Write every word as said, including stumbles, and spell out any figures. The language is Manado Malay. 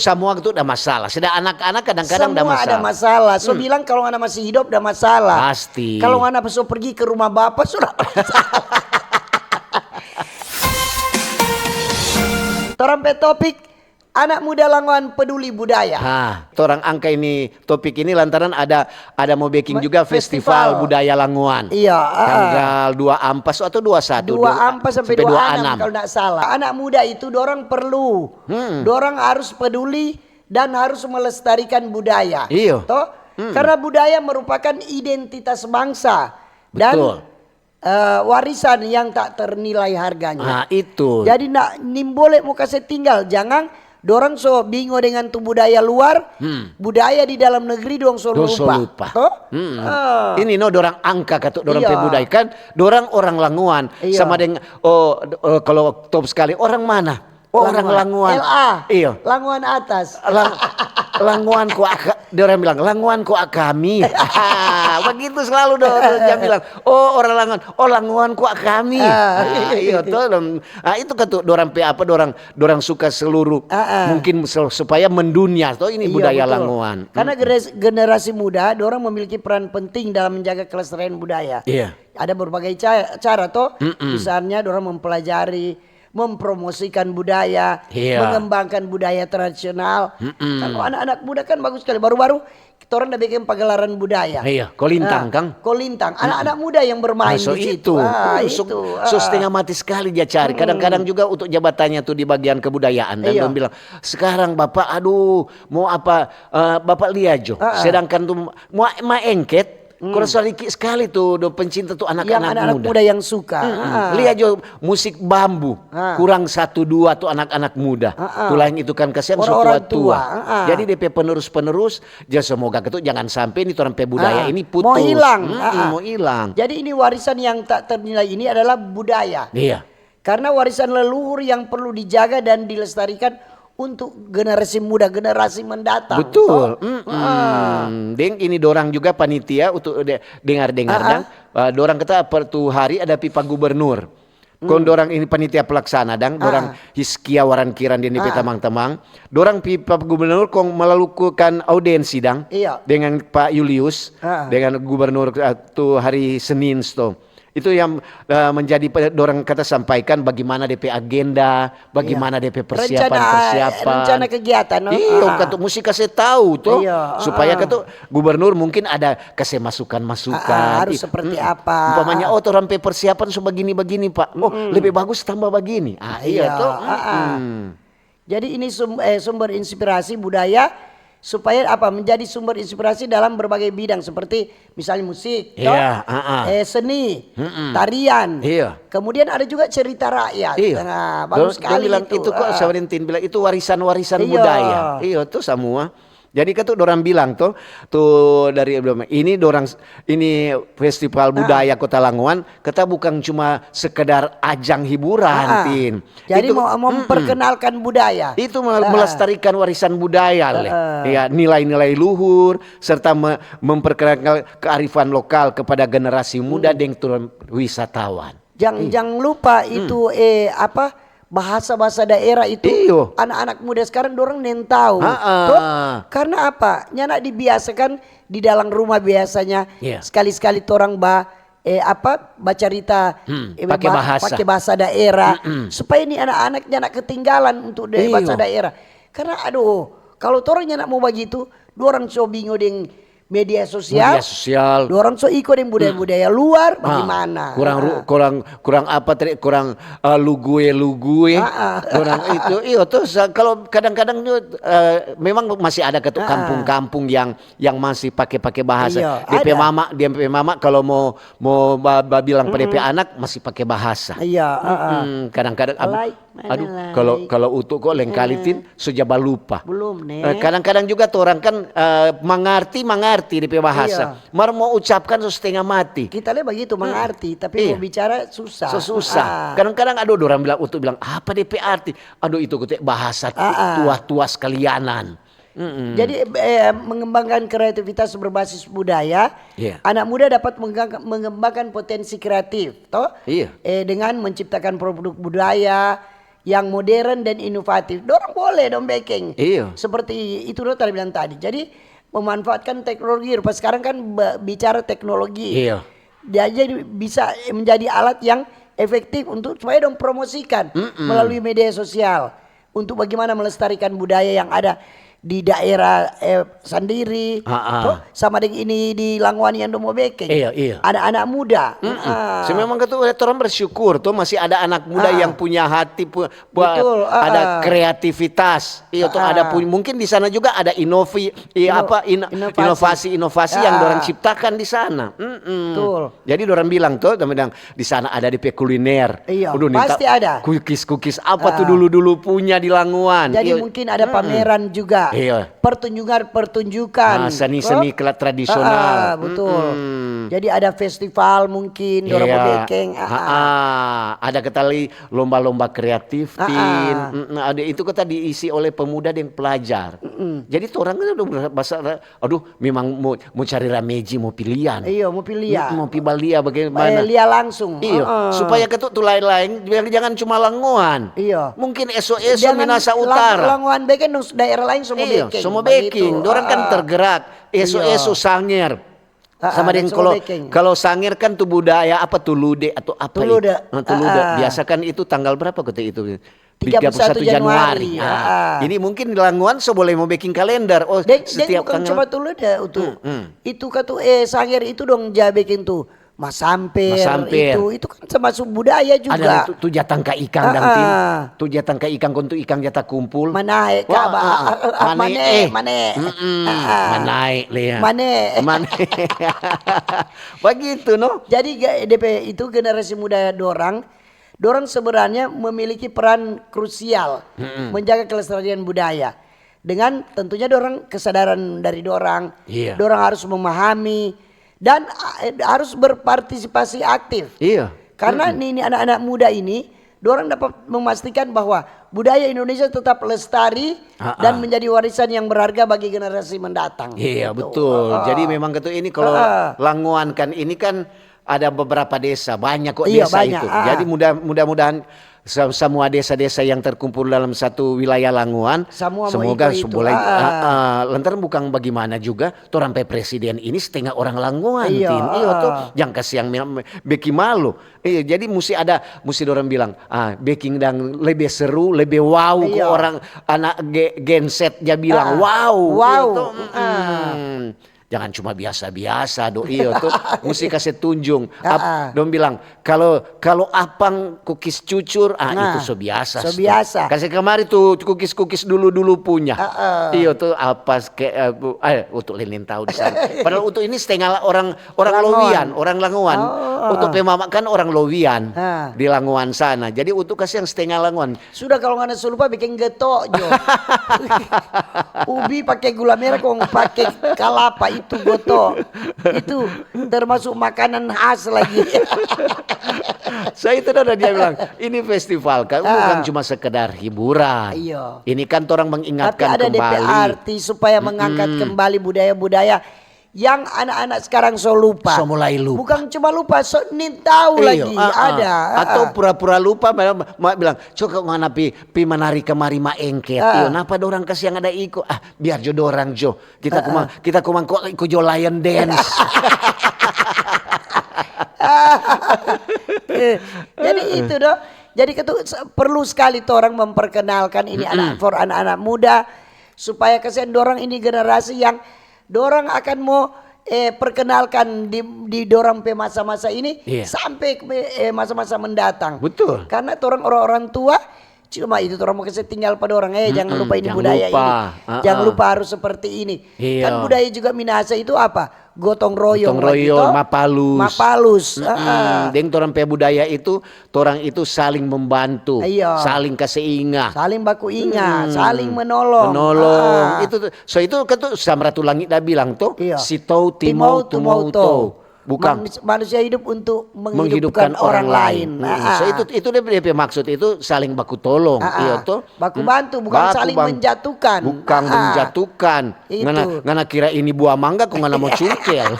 Samua tu ada masalah. Sedang anak-anak kadang-kadang ada masalah. Semua ada masalah. So bilang kalau ngana masih hidup ada masalah. Pasti. Kalau ngana so pergi ke rumah bapa sudah masalah. Torang pe topik, anak muda Langoan peduli budaya. Nah, torang angka ini topik ini lantaran ada ada mau beking juga festival budaya Langoan. Iya, ah. Tanggal dua ampas atau dua satu, dua ampas sampai dua enam kalau nggak salah. Anak muda itu dorang perlu, dorang harus peduli dan harus melestarikan budaya. Iyo. Toh? Karena budaya merupakan identitas bangsa dan, eh, warisan yang tak ternilai harganya. Nah, itu. Jadi, nak nimbole mo kase tinggal, jangan dorang so bingo dengan tu budaya luar, budaya di dalam negeri dong so lupa. Toh? Ini no dorang angka katu dorang pe budaya kan, dorang orang Langoan sama deng, oh, kalau top sekali orang mana? Oh, orang Langoan. L A. Iyo. Langoan atas. Langoan kwa ka-, dia orang bilang, "Langoan kwa kami." Begitu selalu dong, dia bilang, "Oh, orang Langoan. Oh, Langoan kwa kami." Iyo, toh. Ah, itu kan tuh, dorang pe apa, dorang, dorang suka seluruh, mungkin se-, supaya mendunia, toh, ini budaya Langoan. Karena generasi muda, dorang memiliki peran penting dalam menjaga kelestarian budaya. Iya. Ada berbagai ca-, cara, toh. Misalnya, dorang mempelajari mempromosikan budaya, mengembangkan budaya tradisional. Kalau anak-anak muda kan bagus sekali. Baru-baru torang da bikin pagelaran budaya. Iya, Kolintang, kang. Kolintang. Anak-anak muda yang bermain di situ. Ah, so setengah mati sekali dia cari. Kadang-kadang juga untuk jabatannya tuh di bagian kebudayaan dan dong bilang, "Sekarang Bapak, aduh, mau apa, eh, Bapak lia jo." Sedangkan tuh mau maengket, kurang sadiki sekali tu do pencinta tu anak-anak muda. Yang anak-anak muda yang suka. Lia jo musik bambu, kurang satu dua tu anak-anak muda. Tu laeng itu kan kasihan so tua-tua. Jadi depe penerus-penerus, ja semoga ketu jangan sampe ni torang pe budaya ini putus. Mo hilang. Mo hilang. Jadi ini warisan yang tak ternilai ini adalah budaya. Iya. Karena warisan leluhur yang perlu dijaga dan dilestarikan untuk generasi muda, generasi mendatang. Betul. Deng ini dorang juga panitia untuk de-, dengar-dengar dang. Eh, dorang kata per tu hari ada pi pa gubernur. Kong dorang ini panitia pelaksana dang, dorang Hiskia Warankiran deng depe tamang-tamang. Dorang pi pa gubernur kong melakukan audiensi dang. Iya. Dengan Pak Julius, dengan gubernur, eh, tu hari Senin sto. Itu yang, eh, menjadi pe-, dorang kata sampaikan bagaimana depe agenda, bagaimana depe persiapan-persiapan. Rencana kegiatan, no? Iyo, katu musti kase tau to, supaya katu gubernur mungkin ada kase masukan-masukan. Harus seperti apa. Umpamanya, "Oh, torang pe persiapan so bagini-bagini, Pak. Oh, lebih bagus tambah bagini." Ah, iya to. Jadi ini sum-, eh, sumber inspirasi budaya supaya apa? Menjadi sumber inspirasi dalam berbagai bidang seperti misalnya musik, to? Iya, ah, ah. Eh, seni, tarian. Iya. Kemudian ada juga cerita rakyat. Iya. Nah, bagus sekali bilang itu. Itu kok, ah. Sabarintin bilang itu warisan-warisan budaya. Iya, to samua. Jadi katu dorang bilang to, tu dari ini dorang, ini festival budaya Kota Langoan, kata bukang cuma sekedar ajang hiburan, Tin. Jadi itu mau memperkenalkan budaya. Itu melestarikan warisan budaya, le. Ya, nilai-nilai luhur serta me-, memperkenalkan kearifan lokal kepada generasi muda deng turun wisatawan. Jang, jang lupa itu, eh, apa, bahasa-bahasa daerah itu. Iyo. Anak-anak muda sekarang dorang nentau. To? Karena apa? Nyanda dibiasakan di dalam rumah biasanya. Iya. Sekali-sekali torang ba, eh, apa, bacarita, eh, pake ba-, bahasa. Pake bahasa daerah. Supaya ni anak-anak nyanda ketinggalan untuk de-, bahasa daerah. Karena, aduh, kalau torang nyanda mau bagitu, dorang so bingo deng media sosial. Media sosial. Dorang so iko deng budaya-budaya luar, bagimana? Kurang ru-, kurang, kurang apa tadi, kurang, eh, lugue-lugue. Kurang itu. Iyo, terus, eh, kalau kadang-kadang juga, eh, memang masih ada katu kampung-kampung yang, yang masih pake-pake bahasa. Iya, depe mama, dia pe mama kalau mau, mau ba-, ba-, bilang pa depe anak masih pake bahasa. Iya, kadang-kadang, aduh, kalau, kalau utu kok lengkali, Tin, so ja balupa. Belum, ne. Eh, kadang-kadang juga torang kan, eh, mangarti, mangarti depe bahasa. Mar mo ucapkan so stenga mati. Kita le bagitu, mangarti, tapi mo bicara susah. So susah. Kadang-kadang, aduh, dorang bilang, utu bilang, "Apa depe arti?" Aduh, itu kute bahasa tua-tua sekalianan. Jadi, eh, mengembangkan kreativitas berbasis budaya, anak muda dapat menggang-, mengembangkan potensi kreatif, to? Iya. Eh, dengan menciptakan produk budaya, yang modern dan inovatif. Dorang boleh dong beking. Iyo. Seperti itu lo tadi bilang tadi. Jadi memanfaatkan teknologi. Rupa sekarang kan be- bicara teknologi. Iyo. Dia jadi bisa menjadi alat yang efektif untuk supaya dong promosikan melalui media sosial untuk bagaimana melestarikan budaya yang ada di daerah eh, sendiri. Ah, ah. Toh, sama dengan ini di Langoan yang dong mo beking. Iya, iya. Anak-anak muda. Ah. So memang kata orang bersyukur tuh masih ada anak muda Ah. yang punya hati pu- buat Betul, ah, ada ah. kreativitas. Iya tuh ada Ah. pun mungkin di sana juga ada inovi iya Ino- apa in- inovasi. inovasi-inovasi yang Ah. orang ciptakan di sana. Mm-mm. Betul. Jadi orang bilang tuh, orang bilang di sana ada di kuliner. Iya, Udah, nih, pasti ta- ada. Kukis-kukis apa tuh Ah. dulu-dulu punya di Langoan. Jadi Iya. mungkin ada pameran juga. Iya. Pertunjukan-pertunjukan. Ah, seni-seni Toh? kela- tradisional. Ah, betul. Mm-mm. Jadi ada festival mungkin, dorang Iya. mau beking. Ah, Ah, ah. ah. Ada ketali lomba-lomba kreatif, Ah, Tin. ah. Mm-mm, ada itu kita diisi oleh pemuda dan pelajar. Jadi orang kan udah berasa, aduh, memang mau mau cari rameji, mau pilihan. Iya, mau pilihan. Mm, mau pi balia bagaimana? Eh, lia langsung. Iya, Heeh. Supaya ketuk tu lain-lain, biar jangan cuma Langoan. Iya. Mungkin S O S Jangan Minasa lang- Utara. Langoan beking, dong daerah lain semua Iya, beking. semua Begitu. beking. Dorang kan Ah, ah. tergerak. S O S Iya. so sanger. Ah, ah, Sama dan dengan semua kalau beking. kalau sanger kan tu budaya apa tulude atau apa Tulude. itu? Nah, tulude. Ah, ah. Biasa kan itu tanggal berapa kata itu? Tiga puluh satu Januari. Nah, Ah, ah. Ini mungkin di Langoan so boleh mau beking kalender. Oh, Deng, deng setiap bukan tanggal. Cuma tulude itu. Hmm, hmm. Itu katu eh sanger itu dong ja beking tu. Masamper, Masamper. itu itu kan termasuk budaya juga. Ada tu, tu jatang ka ikang dang, Tin. Ah. Tu jatang ka ikang kon tu ikang jatang kumpul. Manae Wah, kaba. ah, ah. Mane, Mane, eh. Mane. Mm-mm. Ah, ah. Manae, Lea. Mane. Mane. Begitu, no? Jadi ga- D P itu generasi muda dorang, dorang sebenarnya memiliki peran krusial menjaga kelestarian budaya. Dengan tentunya dorang kesadaran dari dorang, Iya. dorang harus memahami dan eh, harus berpartisipasi aktif. Iya. Karena ini anak-anak muda ini, dorang dapat memastikan bahwa budaya Indonesia tetap lestari Ah, dan ah. menjadi warisan yang berharga bagi generasi mendatang. Iya Gitu. betul. Ah. Jadi memang ketua ini kalau Ah. Langoan kan ini kan ada beberapa desa, banyak kok Iya, desa banyak, itu. ah. Jadi mudah mudah-mudahan se- semua desa-desa yang terkumpul dalam satu wilayah Langoan, Semua mau semoga ikut itu, boleh ah. ah, ah, lantaran bukan bagaimana juga, torang pe presiden ini setengah orang Langoan, Iya, Tin. Iya ah. toh, yang kasiang me- beking malu. Iya, jadi musti ada, musti dorang bilang, ah, beking dang lebih seru, lebih wow, ku Iya. Orang anak ge- genset dia bilang, Ah, wow, wow. Iya toh, Ah. mm. Jangan cuma biasa-biasa do, iyo tuh, musti kasih tunjung. Ah, ah. Dong bilang, kalau kalau apang kukis cucur, ah Nah, itu so biasa. so Tuh. biasa. Kasih kemari tuh kukis-kukis dulu-dulu punya. Ah, ah. Iyo tuh apa ke eh, bu- eh untuk Lilin tahu di sana. Padahal untuk ini setengah orang orang Langoan. Lowian, orang Langoan. Oh. Untuk pemama kan orang Lowian Ah. di Langoan sana. Jadi untuk kasih yang setengah Langoan. Sudah kalau ngana so lupa bikin geto jo. Ubi pakai gula merah kong pakai kalapa itu geto. Itu termasuk makanan khas lagi. Saya itu ada dia bilang, ini festival kan bukan cuma sekedar hiburan. Iya. Ini kan orang Tapi mengingatkan ada D P kembali. Arti supaya mengangkat kembali budaya-budaya yang anak-anak sekarang so lupa. So mulai lupa. Bukan cuma lupa, so nin tahu Iyo, lagi ah, ah. ada. Atau Ah, ah. Pura-pura lupa, ma, ma bilang, coba kau ngana pi, pi manari kemari ma engket. Ah. Iyo, napa dorang kasih yang ada iko? Ah, biar jo dorang jo. Kita kumang, kita kumang kok iko jo lion dance. Eh, jadi itu dong. Jadi itu se- perlu sekali tuh orang memperkenalkan ini anak for anak-anak muda supaya kasihan dorang ini generasi yang dorang akan mau eh, perkenalkan di di dorang pe masa-masa ini Iya. Sampai ke eh, masa-masa mendatang. Betul. Karena orang orang tua cuma itu orang mau kasih tinggal pada orang eh jangan lupa ini Jangan budaya lupa. ini. Ah, Jangan ah. Lupa harus seperti ini. Iya. Kan budaya juga Minahasa itu apa? Gotong royong. Gotong Lagi royong, toh. mapalus. Mapalus. Mm-mm. Ah, ah. Deng torang pe budaya itu, torang itu saling membantu, Iya. saling kasih inga. Saling baku inga, Hmm. saling menolong. Menolong. Ah. Itu tuh, so itu kan tuh Samratulangi dah bilang tuh, Iya. si tou timou tumou tou. Bukan. Manus- manusia hidup untuk Menghidupkan menghidupkan, orang lain. Mm-mm. Ah, So ah. itu itu dia dia pe maksud itu saling baku tolong. Ah, ah. Iya toh. Baku Hmm? bantu, bukan Baku saling bang- menjatuhkan. Bukan Ah, ah. menjatuhkan. Itu. Ngana ngana kira ini buah mangga kok ngana mau cungkel.